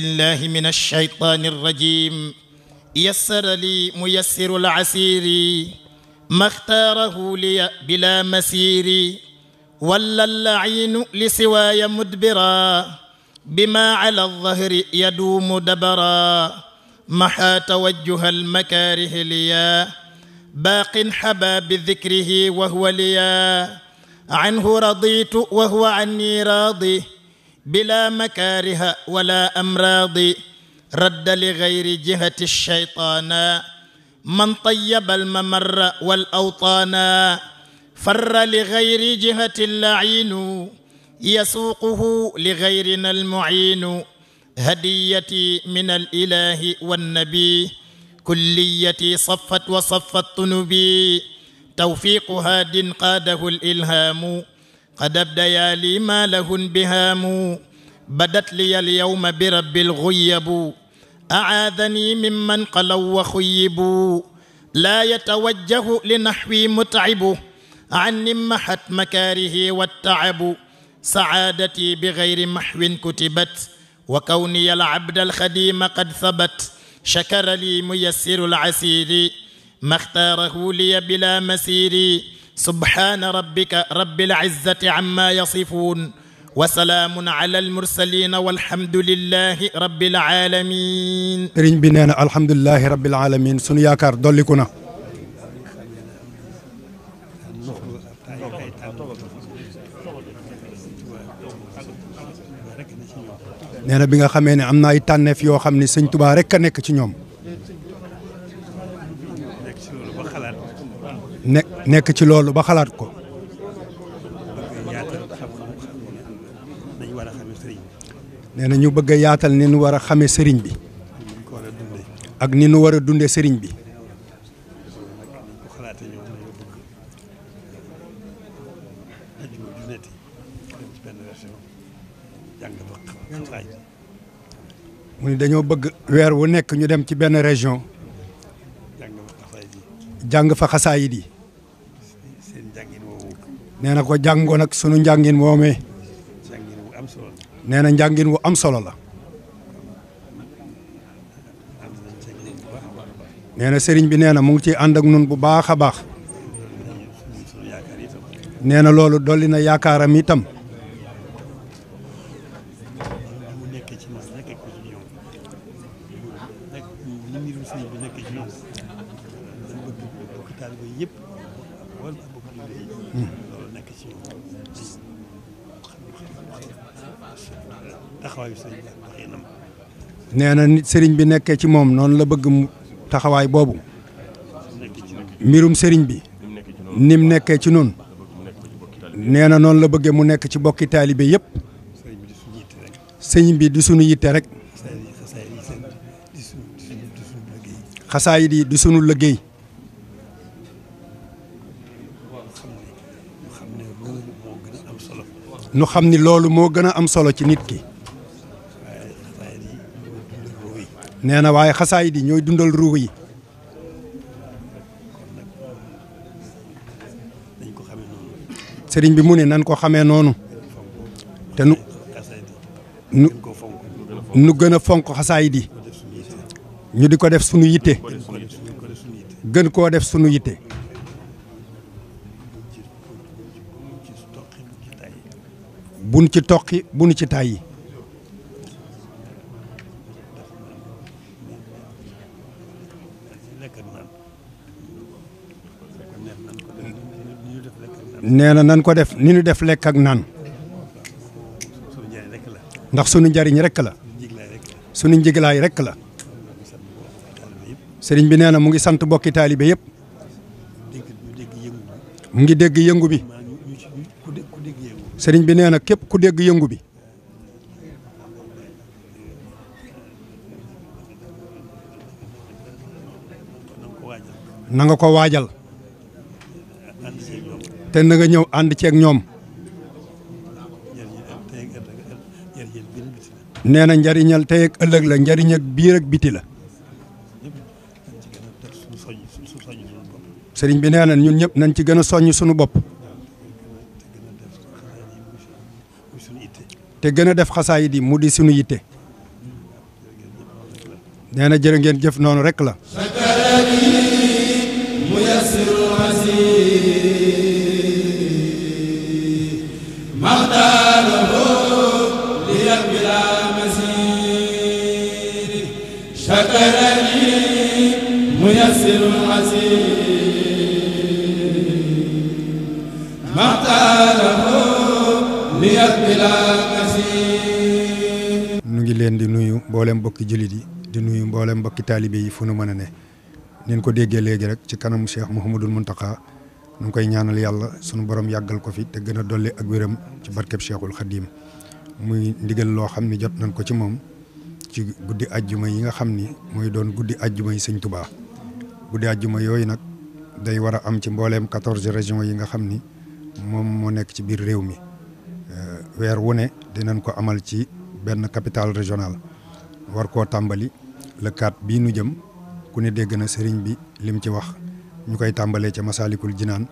بالله من الشيطان الرجيم يسر لي ميسر العسير ما اختاره لي بلا مسير ولا اللعين لسواي مدبرا بما على الظهر يدوم دبرا محى توجه المكاره ليا باق حبا بذكره وهو ليا عنه رضيت وهو عني راضي بلا مكاره ولا أمراض رد لغير جهة الشيطان من طيب الممر والأوطان فر لغير جهة اللعين يسوقه لغيرنا المعين هديتي من الإله والنبي كليتي صفت وصفت نبي توفيق هاد قاده الإلهام قد أبديا لي ما له انبهام بدت لي اليوم برب الغيب أعاذني ممن قلوا وخيبوا لا يتوجه لنحوي متعب عني محت مكاره والتعب سعادتي بغير محو كتبت وكوني العبد الخديم قد ثبت شكر لي ميسر العسير ما اختاره لي بلا مسير سبحان ربك رب العزة عما يصفون وسلام على المرسلين والحمد لله رب العالمين. sëriñ bi nee na alhamdulilahi rabbil alamin sunu yaakaar dolliku na. nee na bi nga xamee ne am na ay tànneef yoo xam ne sëñ Tuubaa rek a nekk ci ñoom. nekk ci loolu ba xalaat ko. nee na ñu bëgg a yaatal ni nu war a xamee sëriñ bi. ak ni nu war a dundee sëriñ bi. mu ni dañoo bëgg weer wu nekk ñu dem ci benn région. jàng fa xasaayid yi. nee na ko jàngoon ak sunu njàngin woomee. nee na njàngin wu am solo la. nee na sëriñ bi nee na mu ngi ciy ànd ak nun bu baax a baax. nee na loolu dolli na yaakaaram itam. nee na nit sëriñ bi nekkee ci moom noonu la bëgg mu taxawaay boobu. mbirum sëriñ bi nim nekkee ci noonu. nee na noonu la bëggee mu nekk ci bokki taalibe yëpp. sëriñ bi di sunu yitte rek. xasaayid yi di sunu liggéey. nu xam ni loolu moo gën a am solo ci nit ki. nee na waaye xasaayid yi ñooy dundal ruux yi. sëriñ bi mu ne nan ko xamee noonu. te nu gën a fonk xasaayid yi. ñu di ko def sunu yitte. gën koo def sunu yitte. buñ ci toqi buñ ci tàyyi. nee na nan ko def ni ñu def lekk ak naan. ndax sunu njariñ rekk la. sunu njiglaay rekk la. sëriñ bi nee na mu ngi sant bokki taalibe yëpp. mu ngi dégg yëngu bi. sëriñ bi nee na képp ku dégg yëngu bi. na nga ko waajal. te na nga ñëw ànd ceeg ñoom. nee na njariñal tey ak ëllëg la njariñ ak biir ak biti la. sëriñ bi nee na ñun ñëpp nañ ci gën a soññ sunu bopp. te gën a def xasaayid yi mu di sunu yitte. nee na jërë ngeen jëf noonu rek la. nu ngi leen di nuyu mboolem mbokki jullit yi di nuyu mboolem mbokki taalibe yi fu nu mën a ne nin ko déggee léegi rek ci kanamu Cheikh Mouhamadul Mountakha nu ngi koy ñaanal yàlla sunu borom yàggal ko fi te gën a dolli ak wéram ci barkeb Cheikhul Khadim muy ndigal loo xam ni jot nañ ko ci moom ci guddi ajjuma yi nga xam ni mooy doon guddi ajjuma yi sëñ Touba guddi ajjuma yooyu nag day war a am ci mbooleem 14 régions yi nga xam ni moom moo nekk ci biir réew mi weer wu ne dinañ ko amal ci benn capitale régionale war koo tàmbali le 4 bii nu jëm ku ne dégg na sëriñ bi lim ci wax ñu koy tàmbalee ca Masaalikul Jinaan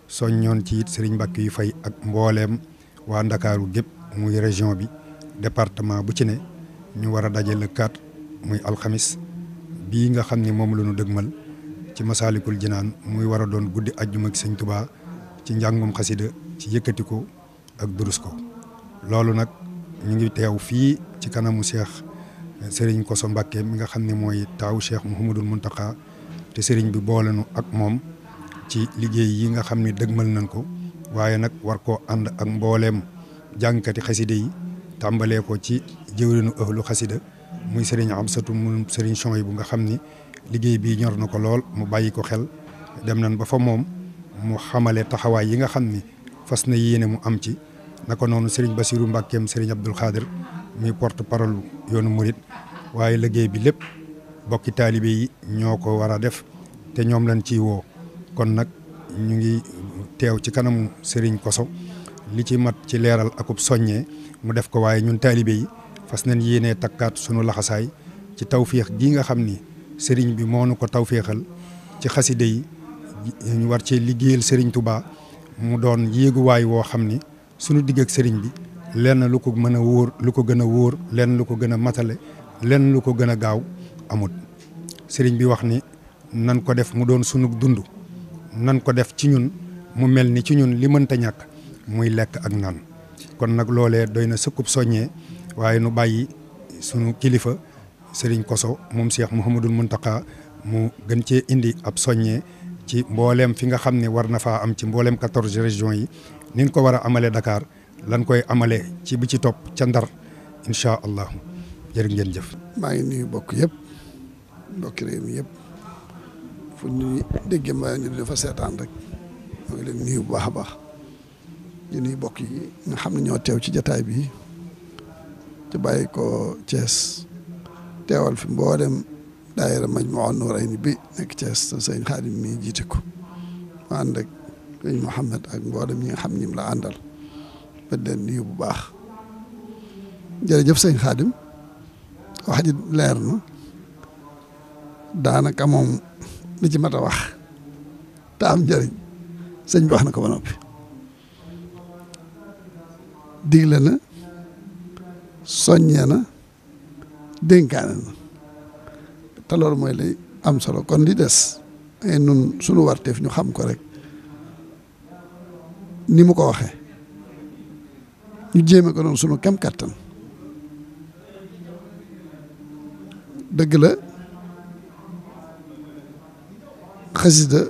soññoon ci it sëriñ Mbàkke yu fay ak mbooleem waa Ndakaaru gépp muy région bi département bu ci ne ñu war a daje le 4 muy alxamis bii nga xam ni moom la ñu dëgmal ci Masaalikul Jinaan muy war a doon guddi ajjuma ak sëñ Touba ci njàngum xasida ci yëkkati ko ak durus ko loolu nag ñu ngi teew fii ci kanamu Cheikh Serigne Kosso Mbacké mi nga xam ne mooy taawu Cheikh Mouhamadul Mountakha te Serigne bi boole nu ak moom ci liggéey yi nga xam ne dëgmal nañ ko waaye nag war koo ànd ak mbooleem jàngkati xasida yi tàmbalee ko ci jëwrinu ahlu xasida muy Serigne Amsatou mu Serigne Chouaïbou bu nga xam ni liggéey bii ñor na ko lool mu bàyyi ko xel dem nañ ba fa moom mu xamale taxawaay yi nga xam ni fas na yéene mu am ci naka noonu Serigne Bassirou Mbackeem Serigne Abdoul Khadir muy porte parole yoonu murit waaye liggéey bi lépp bokki taalibe yi ñoo ko war a def te ñoom lañ ciy woo kon nag ñu ngi teew ci kanamu Serigne Kosso li ci mat ci leeral akub soññee mu def ko waaye ñun taalibe yi fas nañ yéenee takkaat sunu laxasaay ci tawféex gi nga xam ni Serigne bi moo nu ko tawféexal ci xaside yi ñu war cee liggéeyal Serigne Touba mu doon yéeguwaay woo xam ni sunu digg ak Serigne bi lenn lu ko mën a wóor lu ko gën a wóor lenn lu ko gën a matale lenn lu ko gën a gaaw amut Serigne bi wax ni nan ko def mu doon sunu dund nan ko def ci ñun mu mel ni ci ñun li mënta ñàkk muy lekk ak naan kon nag loolee doy na sëkkub soññee waaye nu bàyyi sunu kilifa Serigne Kosso moom Cheikh Mouhamadul Mountakha mu gën cee indi ab soññee ci mbooleem fi nga xam ne war na faa am ci mbooleem 14 régions yi nin ko war a amalee Dakar lan koy amalee ci bi ci topp ca Ndar incha allah jërë ngeen jëf. maa ngi nuyu bokk yëpp mbokki réew mi yëpp fu ñu déggee ma ñu dafa seetaan rek maa ngi leen nuyu bu baax a baax di nuyu bokk yi nga xam ne ñoo teew ci jataay bi ci bàyyi ko Thiès teewal fi mboolem daayira Majmahun Nurayni bi nekk Thiès te sëñ Xaadim mi jiite ko ma ànd ak sëñ Mouhamed ak mboolem ñi nga xam ñim la àndal ba leen nuyu bu baax jërëjëf sëñ Xaadim wax ji leer na daanaka moom li ci mat a wax te am njëriñ sëñ bi wax na ko ba noppi digle na soññee na dénkaane na te loolu mooy lay am solo kon li des ay nun sunu warteef ñu xam ko rek ni mu ko waxee ñu jéeme ko noonu sunu kem kattan dëgg la xasida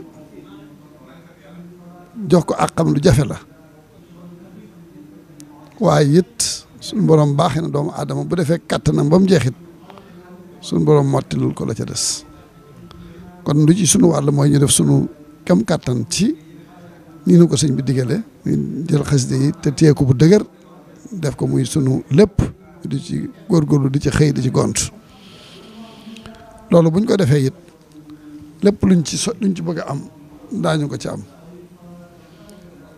jox ko àqam lu jafe la waaye it suñu borom baaxee na doomu aadama bu defee kattanam ba mu jeexit suñu borom mottilul ko la ca des kon lu ci sunu wàll mooy ñu def sunu kem kattan ci nii nu ko sëñ bi digale ñu jël xasida yi te téye ko bu dëgër def ko muy sunu lépp di ci góorgóorlu di ci xëy di ci gont loolu buñ ko defee it lépp luñ ci bëgg a am daañu ko ci am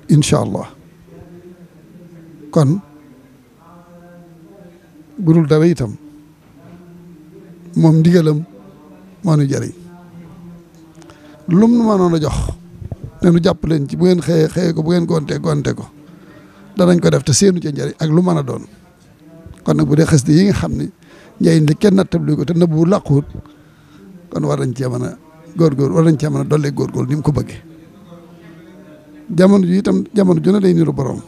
incha allah kon budul dara itam moom ndigalam moo nu jëriñ lum nu mënoon a jox ne nu jàpp leen ci bu ngeen xëyee ko bu ngeen gonte ko danañ ko def te seenu ca njëriñ ak lu mën a doon kon nag bu dee xasida yi nga xam ne njëriñ li kenn nattabli ko te nëbbu làquwut kon war nañ cee mën a góorgóor war nañ cee mën a dollee góorgóor ni mu ko bëggee jamono ji itam jamono ju ne day niru borom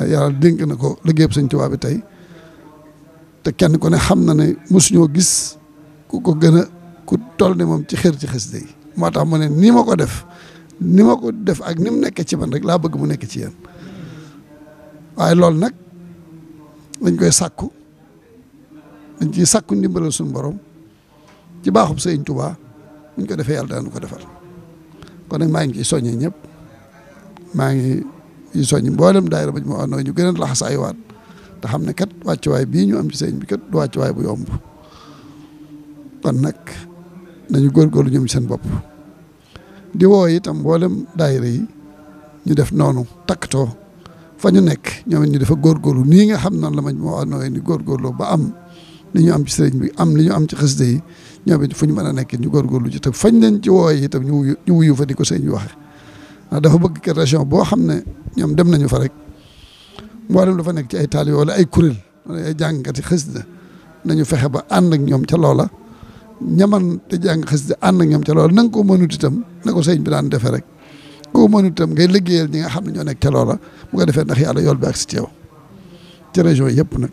yàlla dénk na ko liggéeyub Sëñ Tuubaa bi tey te kenn ku ne xam na ne mosuñoo gis ku ko gën a ku toll ne moom ci xër ci xasida yi moo tax mu ne ni ma ko def ak ni mu nekkee ci man rek laa bëgg mu nekk ci yéen waaye loolu nag dañ koy sàkku dañ ciy sàkku ndimbalal suñu borom ci baaxub Sëñ Tuubaa buñ ko defee yàlla daanu ko defal kon nag maa ngi ciy soññee ñëpp maa ngi ciy soññ mboolem daayira ba ma wax ñu gën a laxasaayuwaat te xam ne kat wàccuwaay bii ñu am ci sëñ bi kat du wàccuwaay bu yomb kon nag nañu góorgóorlu ñoom seen bopp di woo itam mboolem daayira yi ñu def noonu takkatoo fa ñu nekk ñoom it ñu dafa góorgóorlu nii nga xam noonu la ma wax nooy ni góorgóorlu ba am li ñu am ci sëriñ bi am li ñu am ci xasida yi ñoom it fu ñu mën a nekk ñu góorgóorlu ci te fañ leen ci wooye itam ñu wuyu fa di ko sëñ bi waxe ndax dafa bëgg que région boo xam ne ñoom dem nañu fa rek mboolem dafa nekk ci ay taalibe wala ay kuréel wala ay jàngkati xasida nañu fexe ba ànd ak ñoom ca loola ñaman te jàng xasida ànd ak ñoom ca loola na nga ko mënut itam na ko sëñ bi daan defee rek koo mënut itam ngay liggéeyal ñi nga xam ne ñoo nekk ca loola bu ko defee ndax yàlla yool bi ak si ci yow ci région yëpp nag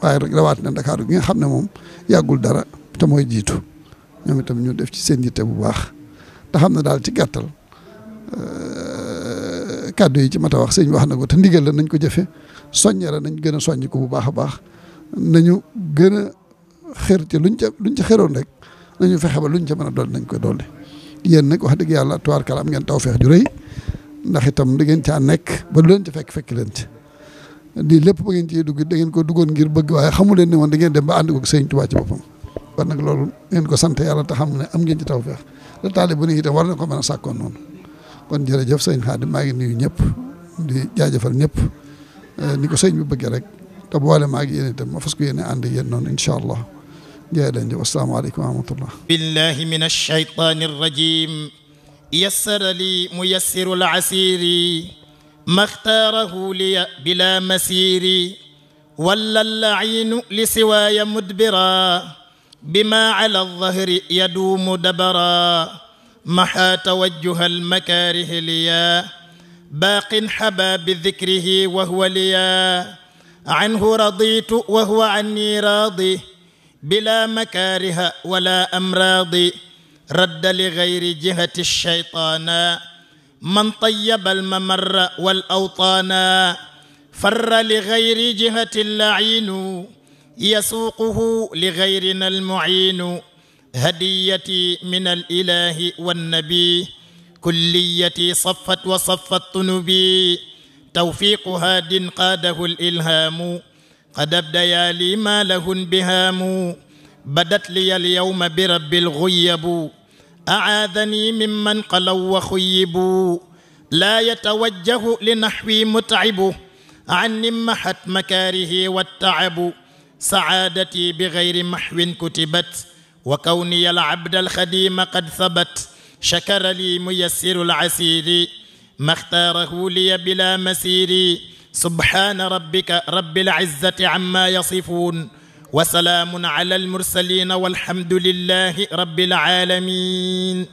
waaye rek rawatina Ndakaaru gi nga xam ne moom yàggul dara te mooy jiitu ñoom itam ñu def ci seen yitte bu baax te xam ne daal ci gàttal kàddu yi ci mat a wax sëñ wax na ko te ndigal la nañ ko jëfe soññe la nañ gën a soññ ko bu baax a baax nañu gën a xër ci luñ ca xëroon rek nañu fexe ba luñ ca mën a dolli nañ koy dolli yéen nag wax dëgg yàlla tubaarkalla am ngeen tawfeex ju rëy ndax itam da ngeen caa nekk ba lu leen ci fekk leen ci lii lépp ba ngeen ciy dugg da ngeen ko duggoon ngir bëgg waaye xamu leen ne woon da ngeen dem ba ànd ko sëñ Tuubaa ci boppam kon nag loolu ngeen ko sant yàlla te xam ne am ngeen ci tawfeex te taali bu ne itam war na ko mën a sàkkoon noonu kon jërëjëf sëñ Xaadim maa ngi nuyu ñëpp di jaajëfal ñëpp ni ko sëñ bi bëggee rek te boole maa ngi yéen itam ma fas ko yéene ànd yéen noonu incha allah jërë leen jëf asalaamaaleykum wa rahmatullah billahi min alshaytani arrajim yassara li muyassiru alasiri ma xtaarahu liya bila masiri wala allainu li siwaaya mudbira bima ala aldahri yaduumu dabara محا توجه المكاره ليا باق حبا بذكره وهو ليا عنه رضيت وهو عني راضي بلا مكاره ولا أمراض رد لغير جهة الشيطان من طيب الممر والأوطان فر لغير جهة اللعين يسوقه لغيرنا المعين هديتي من الإله والنبي كليتي صفت وصفت طنبي توفيق هاد قاده الإلهام قد أبديا لي ما له انبهام بدت لي اليوم برب الغيب أعاذني ممن قلوا وخيبوا لا يتوجه لنحوي متعب عني محت مكاره والتعب سعادتي بغير محو كتبت وكوني العبد الخديم قد ثبت شكر لي ميسر العسير ما اختاره لي بلا مسير سبحان ربك رب العزة عما يصفون وسلام على المرسلين والحمد لله رب العالمين.